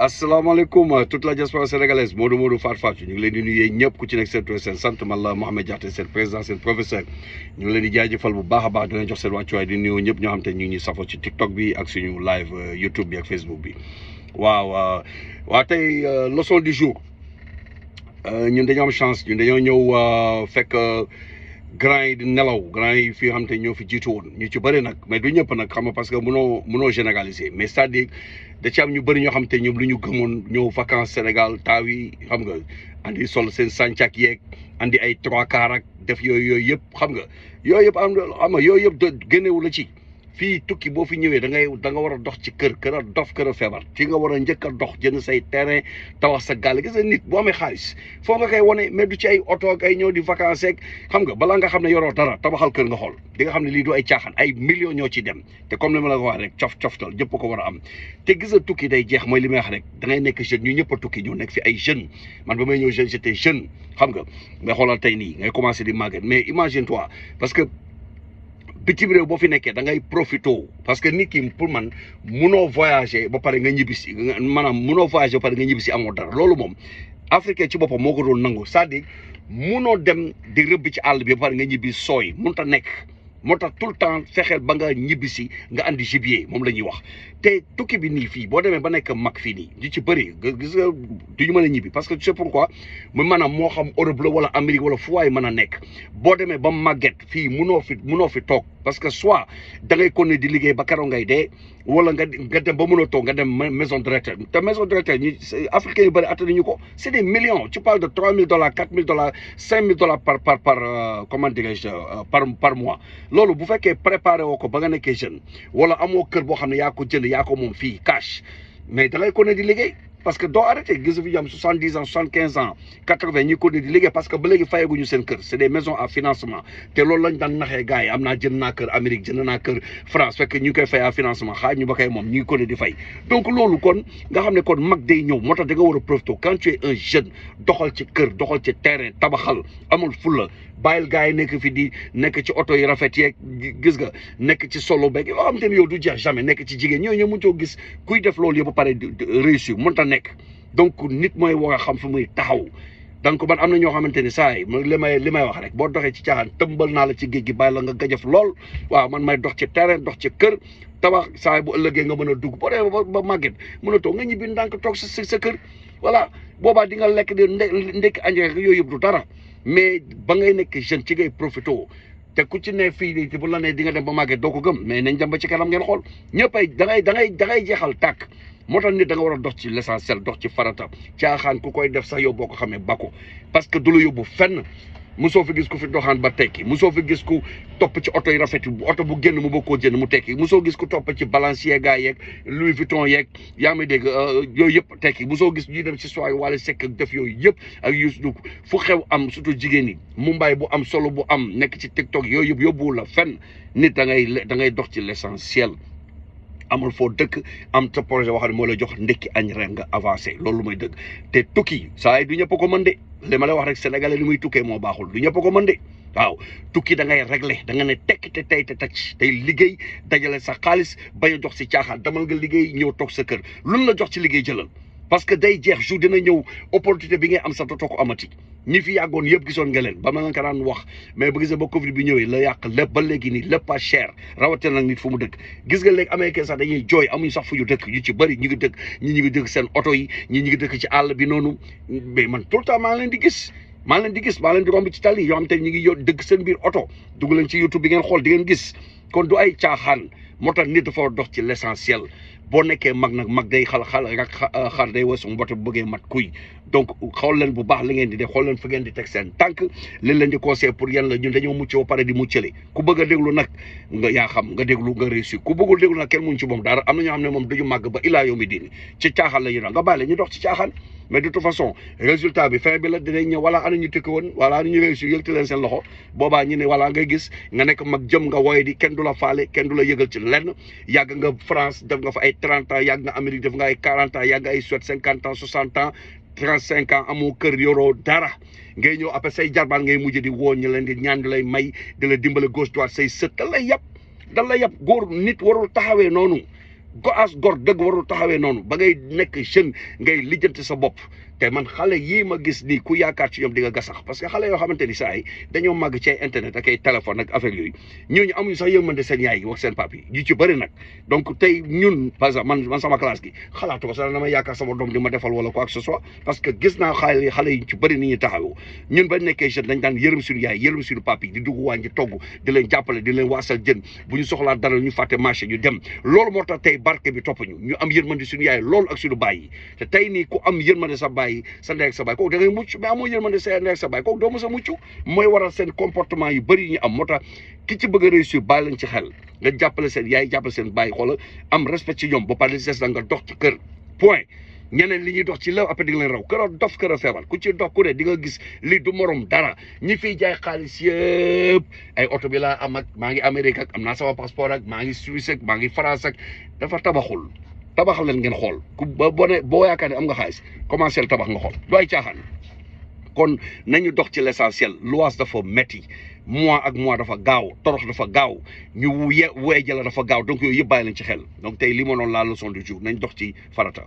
asalaamaaleykum toute la diaspora sénégalaise Modou Fatou Fatou ñu ngi leen di nuyu ñëpp ku ci nekk seen tur seen sant man la Mouhamed Diakhaté seen président seen professeur ñu ngi leen di jaajëfal bu baax a baax di leen jox seen wàccuwaay di nuyu ñëpp ñoo xam te ñu ngi ñuy safoo ci TikTok bi ak suñu live YouTube bi ak Facebook bi waaw tey leçon du jour ñun dañoo am chance ñun dañoo ñëw fekk grand yi di nelaw grand yi fi nga xam te ñoo fi jiitu woon ñu ci bëri nag mais du ñëpp nag xam nga parce que mënoo généraliser mais c'est-à-dire da ci am ñu bëri ñoo xam te ñoom lu ñu gëmoon ñëw vacances Sénégal taaw yi xam nga andi sol seen sàncak yeeg andi ay trois quarts ak def yooyu yëpp xam nga yooyu yëpp xam nga yooyu yëpp génnewu la ci fii tukki boo fi ñëwee da nga war a dox ci kër a dof kër a feebar ci nga war a njëkk a dox jënd say terrain tabax sa gaal gis nga nit boo amee xaalis foo nga koy wane mais du ci ay oto ak ay ñëw di vacances ak xam nga balaa nga xam ne yoroo dara tabaxal kër nga xool di nga xam ne lii du ay caaxaan ay millions ñoo ci dem te comme li ma la ko wax rek cof-coftal ñëpp ko war a am te gis nga tukki day jeex mooy li may wax rek da ngay nekk jeune ñu ñëpp a tukki ñu nekk fi ay jeune man ba may ñëw jeune j'étais jeune xam nga mais xoolal tey nii ngay commencé di màgget mais imagine toi parce que bitim réew boo fi nekkee da ngay profito parce que nit ki pour man munoo voyager ba pare nga ñibbisi maanaam munoo voyager ba pare nga ñibbisi amoo dara loolu moom africain ci boppam moo ko doon nangu c'est-à-dire munoo dem di rëbb ci àll bi ba pare nga ñibbi sooy mënut a nekk moo tax tout le temps fexeel ba nga ñibbisi nga andi gibier moom la ñuy wax te tukki bi nii fii boo demee ba nekk mag fii nii di ci bëri gis nga du ñu mën a ñibbi parce que tu sais pourquoi mu maanaam moo xam Europe la wala Amérique wala fu waay mën a nekk boo demee ba màgget fii munoo fi toog parce que soit da ngay continuer di liggéey ba keroog ngay dee wala nga dem ba mënoo toog nga dem maison de retraite te maison de retraite ñi africains yu bëri attanuñu ko c'est des millions tu parles de $3,000 $4,000 $5,000 par comment dirais-je par mois loolu bu fekkee préparé woo ko ba nga nekkee jeune wala amoo kër boo xam ne yaa ko jënd yaa ko moom fii cash mais da ngay continuer di liggéey parce que doo arrêté gis fi am 70 ans 75 ans 80 ñi continuer di liggéey parce que ba léegi fayaguñu seen kër c'est des maisons à financement te loolu lañ daan naxee gars yi am naa jënd naa kër Amérique jënd naa kër France fekk ñu koy fay à financement xaaj ñu ba koy moom ñu ngi continuer di fay donc loolu kon nga xam ne kon mag day ñëw moo tax da nga war a profité quand tu es un jeune doxal ci kër doxal ci terrain tabaxal amul fulla bàyyil gars yi nekk fi di nekk ci oto yi rafet yeeg gis nga nekk ci solo beeg yoo xam te ne yow du jeex jamais nekk ci jigéen ñooñu mënut a gis kuy def loolu yëpp ba pare réussir mënut a nekk donc nit mooy war a xam fu muy taxaw donc man am na ñoo xamante ni saa yi li may wax rek boo doxee ci caaxaan tëmbal naa la ci géej gi bàyyi la nga gajëf lool waaw man may dox ci terrain dox ci kër tabax saa yi bu ëllëgee nga mën a dugg boo demee ba màgget mën a toog nga ñibbi ndànk toog sa kër voilà boobaa di nga lekk di ndekki añ rek yooyu yëpp du dara mais ba ngay nekk jeune ci ngay profité te ku ci ne fii nii bu la ne di nga dem ba màgget doo ko gëm mais nañ dem ba ci kanam ngeen xool ñëpp ay da ngay jeexal tàkk moo tax nit da nga war a dox ci l'essentiel dox ci farata caaxaan ku koy def sax yow boo ko xamee bako parce que du la yóbbu fenn musoo fi gis ku fi doxaan ba tekki musoo fi gis ku topp ci oto yi rafet oto bu génn mu bëgg koo jënd mu tekki musoo gis ku topp ci Balenciaga yeeg Louis Vuitton yeeg yaa may dégg yooyu yëpp tekki musoo gis ñuy dem ci soirée wala sekk def yooyu yëpp ak Youssou fu xew am surtout jigéen ñi Mumbai bu am solo bu am nekk ci TikTok yooyu yëpp yóbbuwul la fenn nit da ngay dox ci l'essentiel amul foo dëkk am sa projet wax ne moo lay jox ndekki añ rek nga avancé loolu mooy dëgg te tukki saa yi du ñëpp ko mën de li ma lay wax rek sénégalais li muy tukkee moo baaxul du ñëpp ko mën de waaw tukki da ngay réglé da nga ne tekk te tey te tacc tey liggéey dajale sa xaalis bañ a jox si caaxaan demal nga liggéey ñëw toog sa kër luñ la jox ci liggéey jëlal parce que day jeex jour dina ñëw opportunité bi ngay am sa dootoo ko amati ñi fi yàggoon yëpp gisoon nga leen ba ma nga ko daan wax mais ba gisee ba Covid bi ñëwee la yàq lépp ba léegi nii lépp pas cher rawatina nag nit fu mu dëkk gis nga léegi américain sax dañuy jooy amuñu sax fu ñu dëkk ñu ci bëri ñu ngi dëkk ñi ngi dëkk seen oto yi ñi ngi dëkk ci àll bi noonu mais man tout le temps maa ngi leen di gis maa ngi leen di romb ci tali yoo xam te ñu ngi dëkk seen biir oto dugg leen ci YouTube bi ngeen xool di ngeen gis kon du ay caaxaan moo tax nit dafa dox ci l'essentiel boo nekkee mag nag mag day xar day weesu mbote bu bëggee mat kuy donc xool leen bu baax li ngeen di def xool leen fi ngeen di teg seen tànk li leen di conseil pour yéen la ñun dañoo mucc ba pare di muccale ku bëgg a déglu nag nga yaa xam nga déglu nga réussir ku bëggul déglu nag kenn mun ci moom dara am na ñoo xam ne moom duñu màgg ba ilaa yow mi diini ci caaxaan la ñu doon nga bàyyi la ñu dox ci caaxaan mais de toute façon résultat bi fin bi la dinañ ñëw wala ana ñu tëkk woon wala ana ñu réussir yëgti leen seen loxo boobaa ñu ne wala ngay gis nga nekk mag jëm nga woye di kenn du la faale kenn du la yëgal ci lenn yàgg nga France def nga fa ay 30 ans yàgg nga Amérique def nga ay 40 ans yàgg ay Suède 50 ans 60 ans 35 ans amoo kër yoroo dara ngay ñëw après say jarbaan ngay mujj di woo ñu leen di ñaan di lay may di la dimbale gauche droite say sët da lay yàpp góor nit warul taxawee noonu gor dëgg warul taxawee noonu ba ngay nekk jeune ngay lijjanti sa bopp te man xale yii ma gis nii ku yaakaar ci ñoom di nga gasax parce que xale yoo xamante ni saa yi dañoo màgg ci internet ak ay téléphone ak affaire yooyu ñooñu amuñu sax yërmande seen yaay yi wax seen papi yi ci bëri nag donc tey ñun par exemple man sama classe gi xalaatu ko sax dama yaakaar sama doom di ma defal wala quoi que ce soit parce que gis naa xale yi ci bëri ni ñuy taxawoo ñun bañ nekkee jeune dañ daan yërëm suñu yaay yërëm suñu papi di dugg waañ di togg di leen jàppale di leen waasal jën bu ñu soxlaa dara ñu fàtte marché ñu dem loolu moo tax tey barke bi topp ñu am yërmande suñu yaay loolu ak suñu baay yi te tey nii ku am yërmande sa baay sa ndey ak sa baay kooku da ngay mucc mais amoo yërmande sa ndey ak sa baay kooku doo mës a mucc mooy waral seen comportement yu bëri yi ñu am moo tax ki ci bëgg a réussir bàyyi leen ci xel nga jàppale seen yaay jàppale seen baay xoola am respect ci ñoom ba pare li des da nga dox ci kër point ñeneen li ñuy dox ci law après di nga leen raw kër a dof kër a feebar ku ci dox ku ne di nga gis li du morom dara ñi fiy jaay xaalis yëpp ay oto bi laa am ak maa ngi Amérique ak am naa sama passeport ak maa ngi Suisse ak maa ngi France ak dafa tabaxul tabaxal leen ngeen xool ku boo yaakaar ne am nga xaalis commencé tabax nga xool du ay caaxaan kon nañu dox ci l'essentiel luwaas dafa metti mois ak mois dafa gaaw torox dafa gaaw ñu weejala dafa gaaw donc yooyu yëpp bàyyi leen ci xel donc tey li ma noonu la leçon du jour nañ dox ci farata